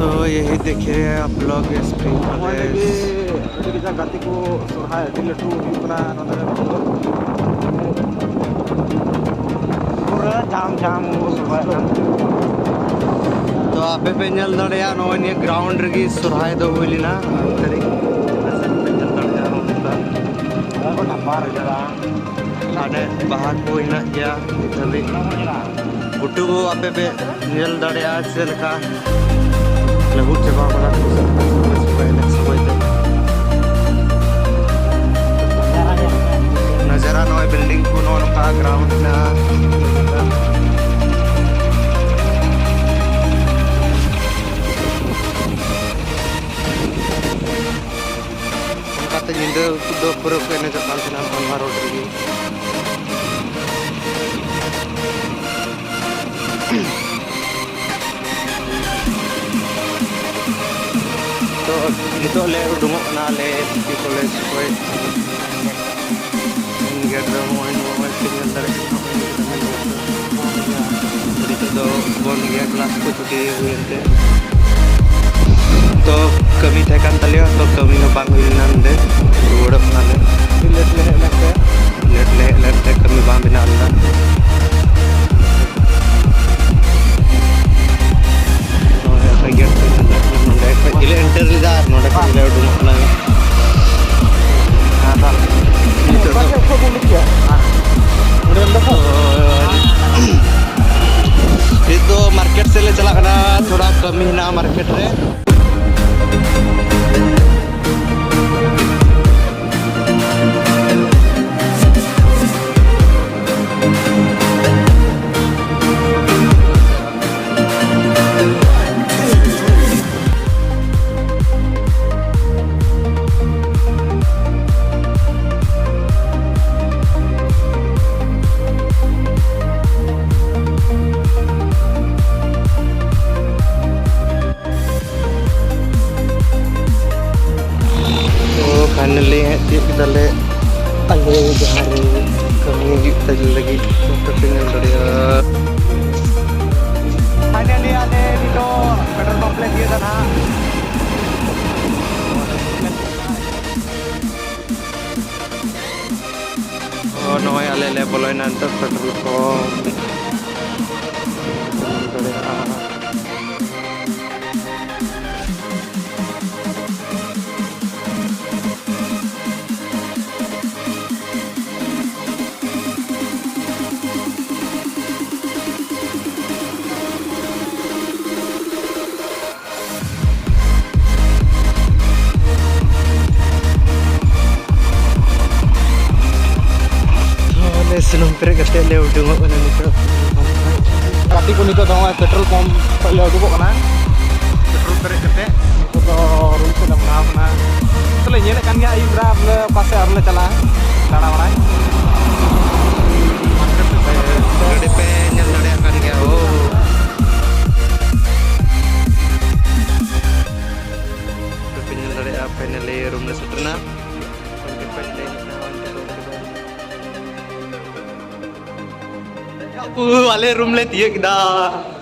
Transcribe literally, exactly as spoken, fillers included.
तो यही देखिए आप लोग, स्प्रिंग कॉलेज। ᱟᱹᱰᱤ ᱠᱟᱡᱟᱠ ᱜᱟᱛᱮ ᱠᱚ ᱥᱚᱨᱦᱟᱭ ᱟᱹᱰᱤ ᱞᱟᱹᱴᱩ ᱦᱩᱭᱩᱜ ᱠᱟᱱᱟ ᱱᱚᱰᱮ᱾ ᱯᱩᱨᱟᱹ ᱡᱟᱢ ᱡᱟᱢ ᱥᱚᱨᱦᱟᱭ ᱠᱟᱱ᱾ ᱛᱚ ᱟᱯᱮ ᱯᱮ ᱧᱮᱞ ᱫᱟᱲᱮᱭᱟᱜᱼᱟ, ᱱᱚᱜᱼᱚᱭ ᱱᱤᱭᱟᱹ ᱜᱨᱟᱣᱩᱱᱰ ᱨᱮᱜᱮ ᱥᱚᱨᱦᱟᱭ ᱫᱚ ᱦᱩᱭ ᱞᱮᱱᱟ᱾ ᱟᱴ ᱛᱟᱹᱨᱤᱠᱷ ᱯᱮ ᱧᱮᱞ ᱫᱟᱲᱮᱭᱟᱜᱼᱟ ᱱᱚᱜᱼᱚ ᱱᱚᱝᱠᱟ᱾ ᱦᱟᱱᱮ ᱵᱟᱦᱟ ᱠᱚ ᱦᱮᱱᱟᱜ ᱜᱮᱭᱟ ᱱᱤᱛ ᱦᱟᱹᱵᱤᱡ᱾ ᱜᱷᱩᱴᱩ ᱠᱚ ᱟᱯᱮ ᱯᱮ ᱧᱮᱞ ᱫᱟᱲᱮᱭᱟᱜᱼᱟ ᱪᱮᱫ ᱞᱮᱠᱟ ᱞᱟᱹᱦᱩᱫ ᱪᱟᱵᱟ ᱠᱟᱫᱟ ᱠᱚ ᱥᱚᱢᱚᱭ ᱥᱚᱢᱚᱭ ᱛᱮ᱾ ᱱᱟᱡᱟᱨᱟ ᱱᱚᱜᱼᱚᱭ ᱵᱤᱞᱰᱤᱝ ᱠᱚ ᱱᱚᱜᱼᱚ ᱱᱚᱝᱠᱟ ᱜᱨᱟᱣᱩᱱᱰ ᱦᱮᱱᱟᱜᱼᱟ᱾ ᱚᱱᱠᱟᱛᱮ ᱧᱤᱫᱟᱹ ᱫᱚ ᱯᱩᱨᱟᱹ ᱠᱚ ᱮᱱᱮᱡᱚᱜ ᱠᱟᱱ ᱛᱟᱦᱮᱱᱟ ᱱᱚᱣᱟ ᱨᱳᱰ ᱨᱮᱜᱮ᱾ ᱛᱚ ᱱᱤᱛᱚᱜ ᱞᱮ ᱩᱰᱩᱝᱚᱜ ᱠᱟᱱᱟ ᱟᱞᱮ ᱥᱤᱴᱤ ᱠᱚᱞᱮᱡᱽ ᱠᱷᱚᱱ᱾ ᱢᱮᱱ ᱜᱮᱴ ᱫᱚ ᱱᱚᱜᱼᱚᱭ ᱱᱚᱜᱼᱚᱭ ᱯᱮ ᱧᱮᱞ ᱫᱟᱲᱮᱭᱟᱜ ᱠᱟᱱᱟ, ᱱᱚᱜᱼᱚᱭ ᱱᱤᱛᱚᱜ ᱫᱚ ᱵᱚᱱᱫ ᱜᱮᱭᱟ, ᱠᱞᱟᱥ ᱠᱚ ᱪᱷᱩᱴᱤ ᱦᱩᱭᱮᱱ ᱛᱮ᱾ ᱛᱚ ᱠᱟᱹᱢᱤ ᱛᱟᱦᱮᱸ ᱠᱟᱱ ᱛᱟᱞᱮᱭᱟ, ᱛᱚ ᱠᱟᱹᱢᱤ ᱦᱚᱸ ᱵᱟᱝ ᱦᱩᱭ ᱞᱮᱱᱟ ᱱᱚᱰᱮ, ᱨᱩᱣᱟᱹᱲᱚᱜ ᱠᱟᱱᱟᱞᱮ᱾ ᱟᱹᱰᱤ ᱞᱮᱴ ᱞᱮ ᱦᱮᱡ ᱞᱮᱱ ᱛᱮ᱾ ᱞᱮᱴ ᱞᱮ ᱦᱮᱡ ᱞᱮᱱ ᱛᱮ ᱠᱟᱹᱢᱤ ᱵᱟᱝ ᱵᱮᱱᱟᱣ ᱞᱮᱱᱟ᱾ ᱱᱚᱜᱼᱚᱭ ᱟᱯᱮ ᱜᱮᱴ ᱯᱮ ᱧᱮᱞ ᱫᱟᱲᱮᱭᱟᱜ ᱠᱟᱱᱟ, ᱱᱚᱸᱰᱮ ᱠᱷᱚᱡ ᱜᱮᱞᱮ ᱮᱱᱴᱟᱨ ᱞᱮᱫᱟ ᱟᱨ ᱱᱚᱸᱰᱮ ᱠᱷᱚᱡ ᱜᱮᱞᱮ ᱩᱰᱩᱝᱚᱜ ᱠᱟᱱᱟ᱾ ᱦᱮᱸ, ᱛᱟᱦᱞᱮ ᱱᱤᱛᱚᱜ ᱫᱚ ᱚᱠᱟ ᱥᱮᱫ ᱠᱷᱚᱡ ᱵᱚᱱ ᱩᱰᱩᱠ ᱠᱮᱜᱼᱟ? ᱱᱚᱸᱰᱮ ᱚᱸᱰᱮ ᱠᱷᱚᱡ? ᱱᱤᱛ ᱫᱚ ᱢᱟᱨᱠᱮᱴ ᱥᱮᱫ ᱞᱮ ᱪᱟᱞᱟᱜ ᱠᱟᱱᱟ, ᱛᱷᱚᱲᱟ ᱠᱟᱹᱢᱤ ᱦᱮᱱᱟᱜᱼᱟ ᱢᱟᱨᱠᱮᱴ ᱨᱮ᱾ ᱛᱚ finally ᱦᱮᱡ ᱛᱤᱭᱳᱜ ᱠᱮᱫᱟᱞᱮ ᱟᱞᱮ ᱡᱟᱦᱟᱸ ᱨᱮ ᱠᱟᱹᱢᱤ ᱦᱩᱭᱩᱜ ᱛᱟᱞᱮ ᱞᱟᱹᱜᱤᱫ, ᱟᱯᱮ ᱯᱮ ᱧᱮᱞ ᱫᱟᱲᱮᱭᱟᱜᱼᱟ᱾ Finally ᱟᱞᱮ ᱱᱤᱛᱚᱜ ᱯᱮᱴᱨᱳᱞ ᱯᱟᱢᱯ ᱞᱮ ᱛᱤᱭᱳᱜ ᱮᱫᱟ᱾ ᱵᱚᱞᱚᱭᱮᱱᱟ ᱱᱤᱛᱚᱜ ᱯᱮᱴᱨᱳᱞ ᱯᱟᱢᱯ᱾ ᱧᱮᱞ ᱫᱟᱲᱮᱭᱟᱜᱼᱟ᱾ ᱛᱟᱦᱚᱞᱮ ᱥᱩᱱᱩᱢ ᱯᱮᱨᱮᱡ ᱠᱟᱛᱮ ᱞᱮ ᱩᱰᱩᱝᱚᱜ ᱠᱟᱱᱟ ᱱᱤᱛᱚᱜ᱾ ᱜᱟᱛᱮ ᱠᱚ, ᱱᱤᱛᱚᱜ ᱫᱚ ᱱᱚᱜᱼᱚᱭ ᱯᱮᱴᱨᱳᱞ ᱯᱟᱢᱯ ᱠᱷᱚᱱ ᱞᱮ ᱩᱰᱩᱠᱚᱜ ᱠᱟᱱᱟ᱾ ᱯᱮᱴᱨᱳᱞ ᱯᱮᱨᱮᱡ ᱠᱟᱛᱮ ᱱᱤᱛᱚᱜ ᱫᱚ ᱨᱩᱢ ᱥᱮᱫ ᱞᱮ ᱢᱚᱦᱰᱟᱣ ᱠᱟᱱᱟ᱾ ᱛᱟᱦᱚᱞᱮ ᱧᱮᱞᱮᱫ ᱠᱟᱱ ᱜᱮᱭᱟ ᱟᱹᱭᱩᱵ ᱵᱮᱲᱟ ᱵᱚᱞᱮ ᱚᱠᱟ ᱥᱮᱫ ᱟᱨᱦᱚᱸ ᱞᱮ ᱪᱟᱞᱟᱜᱼᱟ ᱫᱟᱬᱟ ᱵᱟᱲᱟᱭ᱾ ᱜᱟᱹᱰᱤ ᱯᱮ ᱧᱮᱞ ᱫᱟᱲᱮᱭᱟᱜ ᱠᱟᱱ ᱜᱮᱭᱟ, ᱳ᱾ ᱯᱮ ᱧᱮᱞ ᱫᱟᱲᱮᱭᱟᱜᱼᱟ, finally ᱨᱩᱢ ᱞᱮ ᱥᱮᱴᱮᱨᱱᱟ᱾ ᱳ, ᱟᱞᱮ ᱨᱩᱢ ᱞᱮ ᱛᱤᱭᱟᱹᱜ ᱠᱮᱫᱟ᱾